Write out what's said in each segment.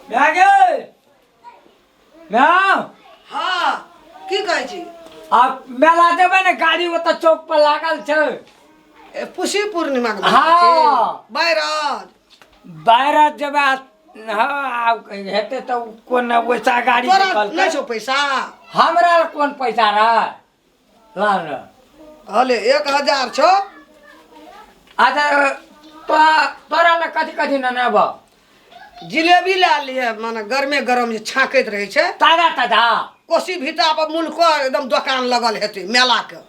भए गेल ना। हाँ, की कहै छी? आब मेला जेबै ने, गाड़ी ओतऽ चौक पर लागल छै। ए, पुसी पूर्णिमा के हाँ। बाहर बाहर जेबै हँ, आब हेतै तऽ उ कोन वैसा गाड़ी तोरा निकलतै। नहि छौ पैसा? हमरा कोन पैसा रहै, ला ने। हले 1000 छौ। अच्छा, तो तोरा लए कथी कथी ने नेबऽ? जिलेबी लए लिहे, माने गरमे गरम जे छाँकैत रहै छै। ताजा ताजा। कोसी भीता पर मुलको एकदम दोकान लगल हेतै मेलाके।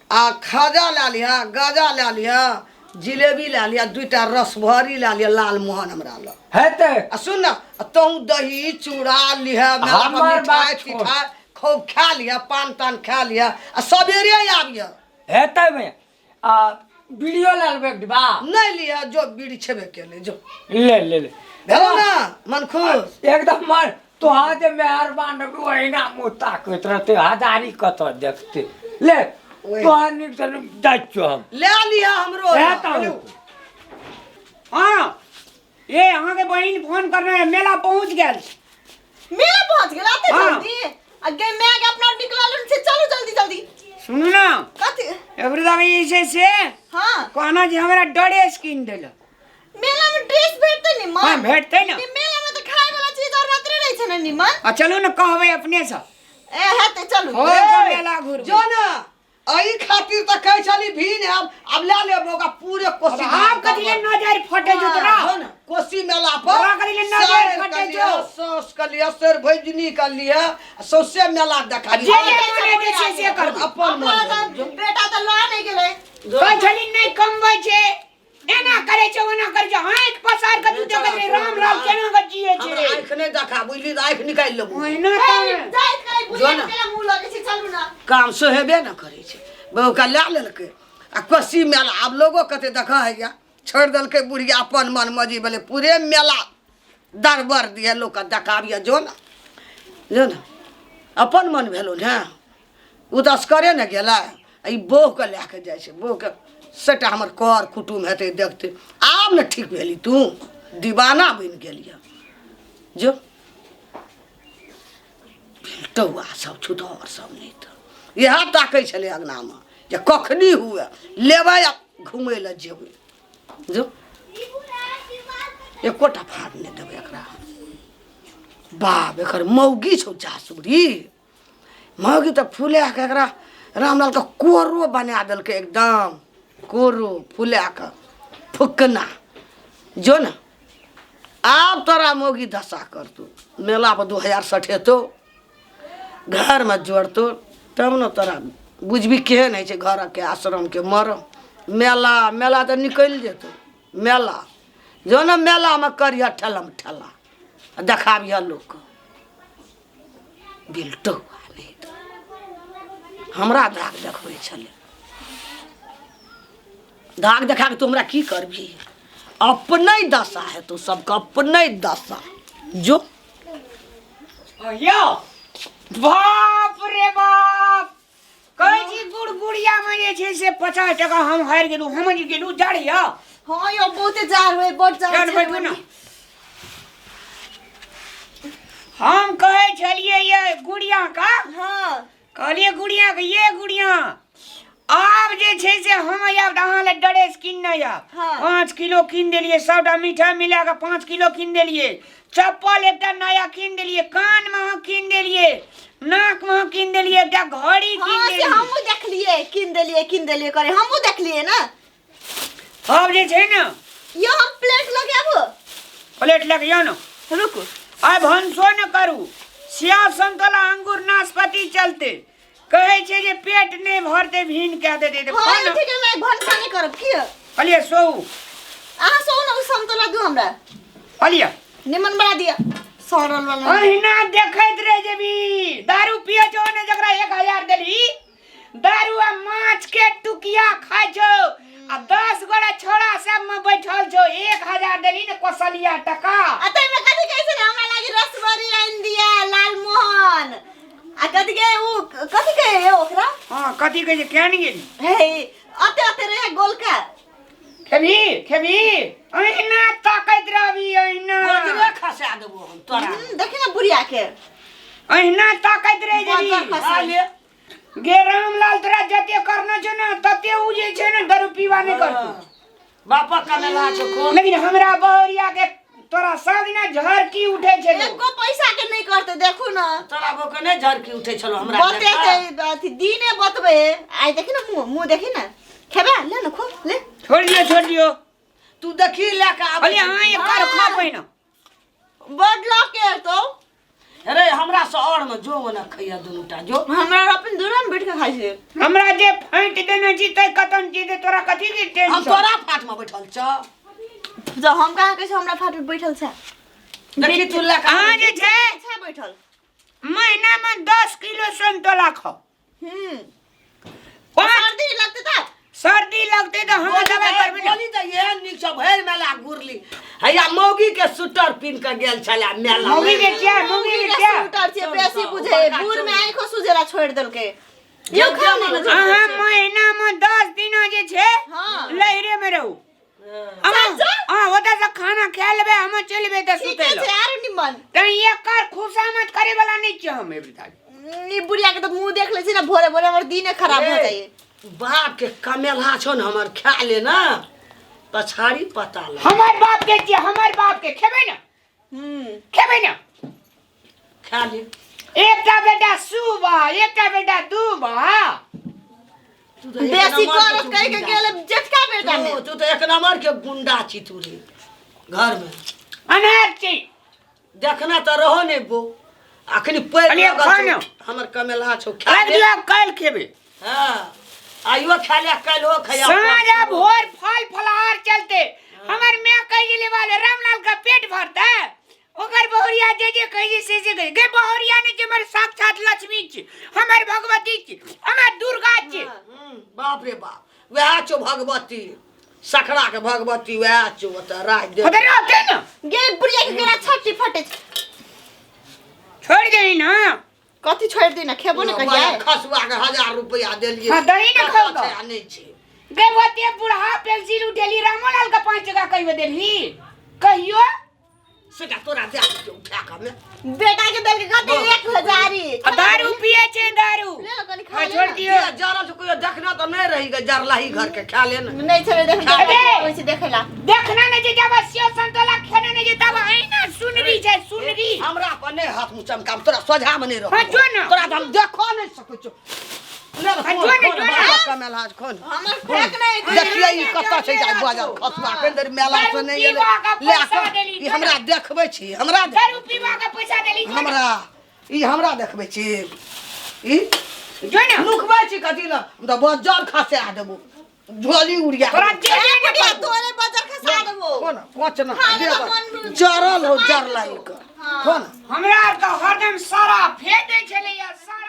आ खाजा लए लिहे, गाजा लए लिहे, जिलेबी लए लिहे, दूटा रसभरी लए लिहे, लालमोहन हमरा लग हेतै। आ सुन ने, आ तहूँ दही चूड़ा लिहे मेला पर। हमर बात मिठाइ छोड़। तिठाइ खूब खा लिहे, पान तान खा लिहे आ सबेरे आबिहे। हेतै मे आ बीड़ियो लए लेबै एक डिब्बा। नहि लिहे, जो बीड़ी छेबे केलै, जो। ले ले ले। भेलौ ने मन खुश? एकदम मन। तोहर जे मेहरबान रहबी, ओहिना मुँह ताकैत रहतै, हजारी कतऽ देखतै। ले। ओहि। तोहर नीक से जाइ छियौ हम। लए लिहे हमरो। हे तऽ। हाँ, ये अहाँके बहिन फोन करने है, मेला पहुँच गेल। मेला पहुंच गेल आते? हाँ। जल्दी आ गे मैं के अपना निकलल से, चलू जल्दी जल्दी। सुनू ना। कथी? एबरी जे छै से हाँ। कहना जे हमरा ड्रेस कीन देलक। मेला में ड्रेस भेटतै निमन? हाँ, भेटतै ने। ई मेला में त खाए वाला चीज और मात्र रहै छै ने निमन। आ चलू ने, कहबै अपने से। ए हेतै, चलू। हो के मेला घुरबै। जो ने, एहि खातिर तऽ कहै छली भीन आब, आब लए लेब ओकरा पूरे कोसी। आब कथी ले नजर फटे जो तोरा? हो ने, कोसी मेला पर तोरा कथी ले नजर सैर फटे के जो? लिए, साउस के लिए, सर भैजनी के लिए सौंसे मेला देखा। जे जे मन हेतै से से करबै। अपन मन। अपना तऽ बेटा तऽ लऽ नहि गेलै। कहै छली नहि कमबै छै, एना करै छै, ओना करै छै, आँखि पसार के तू देखै छै रामलाल केना के जिए हमरा छै। आँखि नहि देखा, बुझली तऽ आँखि निकालि लेबू। ओहिना ए, तऽ जाइत करै जो बुझिया ने। केला मुँह लगै छै, चलू ना। काम सोहेबे ने करै छै। बौका लए लेलकै आ कोसी मेला आब लोगो कते देख हैया, छोड़ि देलकै बुढ़िया, अपन मन मर्जी भेलै, पूरे मेला दरबर दिए लोकके देखाबिए। जो ने, जो ने, अपन मन भेलो ने। ओ तऽ असगरे ने गेलै आ ई बौहके लए कऽ जाइ छै। बौहके सभटा हमर कर कुटुम हेतै, देखतै। आब ने ठीक भेली तू, दीवाना बनि गेलियै। जो टौआ सब छुतहर सब, नहि तऽ इएह ताकै छलै अङ्गनामे जे कखनी हुए लेबै आ घुमै लए जेबै। जो, एकोटा फाड़ नहि देबै एकरा। बाप, एकर मौगी छौ जासूरी मौगी तऽ फुला कऽ एकरा रामलालके कोरो बना देलकै, एकदम कोरो फुला कऽ फुकना। जो ने, आब तोरा मौगी दशा करतौ, मेलापर 2000 सठेतौ, घरमे जोड़तौ, तब ने तोरा बुझबी केहन होइ छै घरके आश्रमके मरम। मेला मेला तऽ निकलि जेतौ मेला। जो ने, मेलामे करिह ठेलम ठेला आ देखाबिह लोकके। बिलटौआ नहि तऽ हमरा दाग देखबै छलै। दाग देखा कऽ तू हमरा की करबही? अपने दशा हेतौ सबके, अपने दशा। जो। यौ, बाप रे बाप, कहै छी गुड़गुड़िया में जे छै से 50 टका हम हारि गेलहुँ, हम जे गेलहुँ जाड़ यऽ। हाँ यौ, बहुते जाड़ होय, बड जाड़ चल छै। बैठू ने। हम कहै छलियै ये गुड़िया का। हाँ। कहलियै गुड़िया के, ये गुड़िया, आब जे छै से हम आयब तऽ अहाँ लए ड्रेस कीनने आयब। हाँ। 5 किलो कीन देलियै, सबटा मिठाइ मिला कऽ 5 किलो कीन देलियै, चप्पल एकटा नया कीन देलियै, कानमे अहाँ कीन देलियै, नाकमे अहाँ कीन देलियै, एकटा घड़ी कीन हाँ, से देलियै। हमहूँ देखलियै, कीन देलियै, कीन देलियै करे, हमहूँ देखलियै ने। आब जे छै ने। यो, हम प्लेट लगाबो। प्लेट लऽ कऽ ने। रुकू। आइ भनसो ने करू, सिया संतोला अंगूर नाशपाती चलते। कहै छै जे पेट नहि भरतै, भीन कए देतै तऽ हाँ। खाना। यौ, ठीक है, मैं भनसा नहीं करब की। कहलियै सोउ। अहाँ सो ने, उ समतोला दू हमरा। कहलियै। निमन बना दिया, सड़ल वाला। अहिना देखैत रहि जेबी। दारू पिए छौ ने, जकरा 1000 देलही, दारू आ माछ के टुकिया खाइ छौ आ 10 गोरा छोड़ा सब में बैठल छौ। 1000 देलही ने कोसलिया टका। आ तैमे कथी कहै छै ने, हमरा लागि रसबरी आनि दिया, लालमोहन आ कथी कहै उ, कथी कहै है ओकरा? हाँ, कथी कहै छै, केहन गेली? हे, अते अते रहे गोलका। खेबही खेबही, अहिना ताकैत ताकैत रहबी अहिना। बजरे खसा देबो हम तोरा। देखी ना बुढ़िया के। अहिना ताकैत रहि जेबी। बजर खसा। खा ले। गे रामलाल, तोरा जते करना छौ ने तते उ जे छै ने दारू पीवा नहि करतौ। बापा कमेला छौ खूब। लेकिन हमरा बहुरिया के तोरा सब दिना झरकी उठै छै। एको पैसा के नहीं करते, देखू ना। तोरा बो के नहि झरकी उठै छलो हमरा। बतेते अथी दिने बतबे आइ। देखी ना मुँह, मुँह देखी ना। खेबे ले ना, खो ले। छोड़ दियो, छोड़ दियो। तू देखी ले के आबै। अरे हाँ, एक बार खा पहिना। बड लके तो। अरे हमरा से और में जो न खैया दुनू टा जो। हमरा अपन दूरा में बैठ के खाइ छै। हमरा जे फाँटि देने छी तै कतन छी ते तोरा कथी के हम टेंशन? तोरा फाट में बैठल छ। तो हम कहाँ कैसे हमरा फाट में बैठल छै? देखी तू ले के अहाँ जे छै छै बैठल। महीना में 10 किलो संतोला खाओ। पाँच सर्दी लगते त सर्दी लगते तऽ हम दवाई करबै ने। बोली तऽ एहन नीक छ, भरि मेला घुरली, हैया मौगी के स्वेटर पिन्ह के गेल छलै मेला। मौगी के क्या, मौगी के क्या? स्वेटर छै बेसी चल, बुझे बड़का बूढ़ में चल। आंखो सुजेला छोड़ देलके यो खाओ ने। अहाँ महीना में 10 दिना जे छै लहरे में रहू। अहाँ ओतऽ से खाना खा लेबै, हम चलि तऽ ठीके सुतै छै लए। आरो निमन। तऽ एकर खुशामद करे वाला नहि छियै हम एबरी। ई बुढ़िया के तो मुंह देख ले छी ना भोरे भोरे हमर दिने खराब हो जाइए। बाप के कमेला छौ ने हमर, खा ले ना पछाड़ी पता लग। हमर बाप के छियै, हमर बाप के खेबै ने। खेबै ने। खा ले। एकटा बेटा सुबह, एकटा बेटा दूबा। तू तऽ एक बेसी नम्बर के करत तू कह के गुंडा। गेल जेठका बेटा में। तू तऽ एक नंबर के गुंडा छी तू रे घर में। अनार छी। देखना तऽ रहो ने बो अखनी पैर अरे लगल खा छौ। ने। हमर कमेला छौ, खा राखि ले। दियौ, आब काल्हि खेबै। हाँ, आइयो खा ले, काल्हिओ खैया। साँझ आ भोर फल फलहार चलते। हमर माय कहि गेलै वाले रामलाल का पेट भरतै, ओकर बहुरिया जे जे कहि से से कहि गे। बहुरिया नहि छै हमर, साक्षात लक्ष्मी छी हमर, भगवती छी हमर, दुर्गा छी। बाप रे बाप, वएह छौ भगवती, सखड़ा के भगवती वएह छौ ओतऽ राख दे। ओतऽ रहतै ने। गे बुढ़िया के केना छट्टी फटे छै। छोड़ि दही ने। कथी छोड़ दी ना? खेबो ने कहिया। खसुआ के 1000 रुपया देलियै। हाँ, दही ने खाउ कतऽ छै आ नहि छै। गे ओते बूढ़ा पेंसिल उठेली, रामोलाल के 5 टका कहियो देलही कहियो? सेटा तोरा दे दियौ उठा कऽ हमे। बेटा के देलके कते 1000। आ दारू पिए छै दारू। ले ना कनी खा हाँ, ले छोड़ ना। दियौ। जे जरल छै कहियो देखना तऽ नहि रही गे, जरलाही घर के खा ले ने। नहीं छे देख। अरे! ओइ से देखेला। देखना नहि छै, जब सियो संतोला खेने नहि छै तब अहिना सुनरी छै सुनरी। हमरा पर नहि हाथ मुँह चमकाम, तोरा सोझा मे नहि रह। हाँ, जो ना। तोरा तऽ हम देखो नहि सकै छियौ। ले हाँ, जो ना, जो ना। कमेला खोल। हमर फेक नहीं। देखिए ई कतऽ छै जाय बाजार खसुआ के देर मेला से नहि एलै। दारू ले पीबा के कऽ पैसा देली, ई हमरा देखबै छी हमरा दारू पीबा के पैसा देली, जो ना। हमरा ई हमरा देखबै छी ई। जो ना। नुकबै छी कथी लए? हम तऽ बजर खसा देबो, झोली उड़िया। तोरा जे जे ने बुढ़िया करबो। तोरे बजर खसा देबो। कोन कोच ना खाने दे का बस। मन जरल हो समाज जरला देबो। इनकर। हाँ। कोन हमरा आर तऽ हरदम सारा फेर दै छलैया सारा।